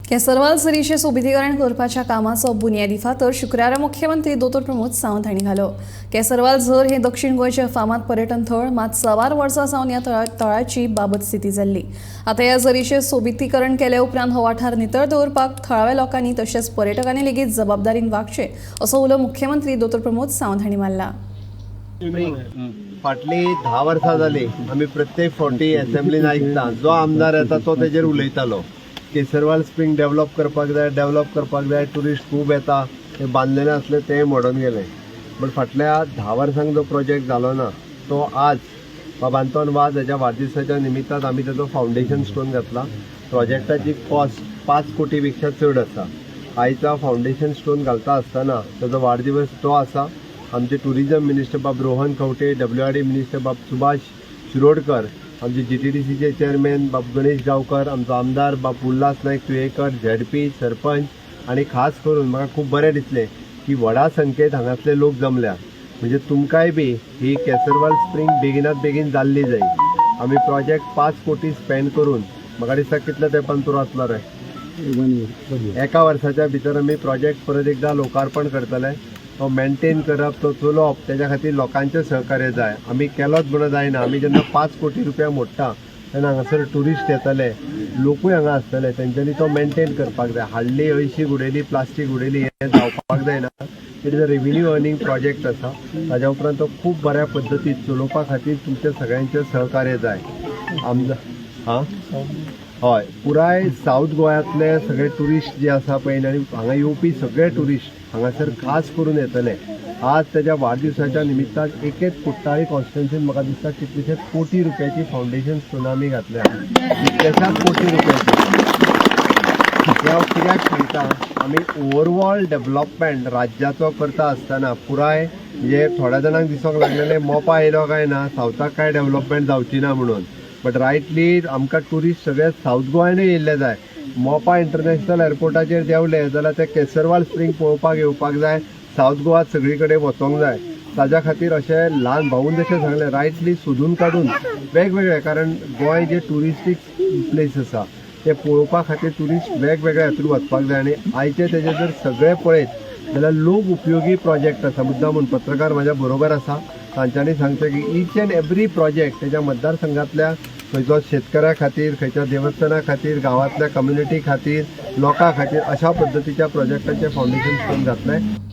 केसरवाल झरीचें सोबितीकरण करपाच्या कामाचो बुन्यादी फातर शुक्रारा मुख्यमंत्री दोतोर प्रमोद सावंत हांणी घालो. केसरवाल झर हें दक्षिण गोंयचें फामाद पर्यटन थळ, मात सवार वर्सां सावन ह्या तळाची बाबत स्थिती जाल्ली. आतां ह्या झरीचें सोबितीकरण केले उपरांत हो वाठार नितळ दवरपाक थळाव्या लोकांनी तशेंच पर्यटकांनी लेगीत जबाबदारीन वागचें असो उलो मुख्यमंत्री दोतोर प्रमोद सावंत हांणी मारला. फाटली 10 वर्सां जाली आमी प्रत्येक फावटी एसेंब्लीन आयकता, जो आमदार येता तो तेजेर उलयतालो. केसरवाल स्प्रींग डेव्हलप करपाक जाय, डेव्हलप करपाक जाय, ट्युरिस्ट खूब येता, ते बांदलेले आसले ते मोडून गेले. बट फाटल्या 10 वर्सांक जो प्रोजेक्ट जालो ना तो आज बाब आंतोन वाज हाच्या वाडदिसाच्या निमित्तान आमी तेजो फावंडेशन स्टोन घातला. प्रोजेक्टाची कॉस्ट 5 कोटी पेक्षा चड आसा. आयचा फावंडेशन स्टोन घालता आसतना ताजो वाडदिवस तो आसा. आमचे टुरिझम मिनिस्टर बाब रोहन खंवटे, WRD minister बाब सुभाष शिरोडकर, आमचे GTDCचे चेअरमॅन बाब गणेश गांवकर, आमचो आमदार बाब उल्हास नायक तुयेकर, ZP, sarpanch आनी खास करून म्हाका खूब बरें दिसलें की व्हडा संख्येत हांगासले लोक जमल्या. म्हणजे तुमकांय बी ही केसरवाल स्प्रींग बेगिनात बेगीन जाल्ली जाय. आमी प्रोजेक्ट 5 कोटी स्पेंड करून म्हाका दिसता कितल्या तेंपान पुरो जातलो रे? एका वर्साच्या भितर आमी प्रोजेक्ट परत एकदा लोकार्पण करतले. तो मेंटेन करप, तो चलोवप, तेज्या खातीर लोकांचें सहकार्य जाय. आमी केलोच म्हणून जायना. आमी जेन्ना 5 कोटी रुपया मोडटा तेन्ना हांगासर ट्युरिस्ट येतले, लोकूय हांगा आसतले, तेंच्यांनी तो मेंटेन करपाक जाय. हाडली हळशीक उडयली, प्लास्टीक उडयली, हें जावपाक जायना. It is a revenue earning project आसा. ताज्या उपरांत तो खूब बऱ्या पद्दतीन चलोवपा खातीर तुमच्या सगळ्यांचें सहकार्य जाय. आमदार हां, हय, पुराय सावथ गोंयांतले सगळे ट्युरिस्ट जे आसा पळय आनी हांगा येवपी सगळे ट्युरिस्ट हांगासर खास करून येतले. आज तेज्या वाडदिवसाच्या निमित्तान एकेच कुठ्ठाळी कॉन्स्टिट्युन्सीन म्हाका दिसता कितलेशेच कोटी रुपयाची फावंडेशन स्टोन आमी घातल्या, कितल्याशाच कोटी रुपयाची. हे हांव कित्याक सांगता, आमी ओवरऑल डेव्हलपमेंट राज्याचो करता आसतना पुराय म्हणजे थोड्या जाणांक दिसोंक लागलेलें मोपा येयलो काय ना सावथाक काय डेव्हलपमेंट जावची ना म्हणून. बट रायटली आमकां ट्युरिस्ट सगळे सावथ गोंयानूय येयल्ले जाय. मोपा इंटरनॅशनल एअरपोर्टाचेर देंवले जाल्यार ते केसरवाल स्प्रींग पळोवपाक येवपाक जाय, सावथ गोवा सगळी कडेन वचोंक जाय. ताज्या खातीर अशें ल्हान भाऊन जशें सांगलें रायटली सोदून काडून वेगवेगळे, कारण गोंय जे ट्युरिस्टीक प्लेस आसा ते पळोवपा खातीर ट्युरिस्ट वेगवेगळ्या हातून वचपाक जाय. आनी आयचे तेजे जर सगळे पळयत जाल्यार लोक उपयोगी प्रोजेक्ट आसा. मुद्दाम म्हूण पत्रकार म्हाज्या बरोबर आसा, तांच्यांनी सांगचें की इच एंड एवरी प्रोजेक्ट तेज्या मतदारसंघातल्या खंयचो शेतकऱ्या खातीर, खंयच्या देवस्थाना खातीर, गांवांतल्या कम्युनिटी खातीर, लोकां खातीर अशा पद्दतीच्या प्रोजेक्टाचें फावंडेशन स्टोन घातलें.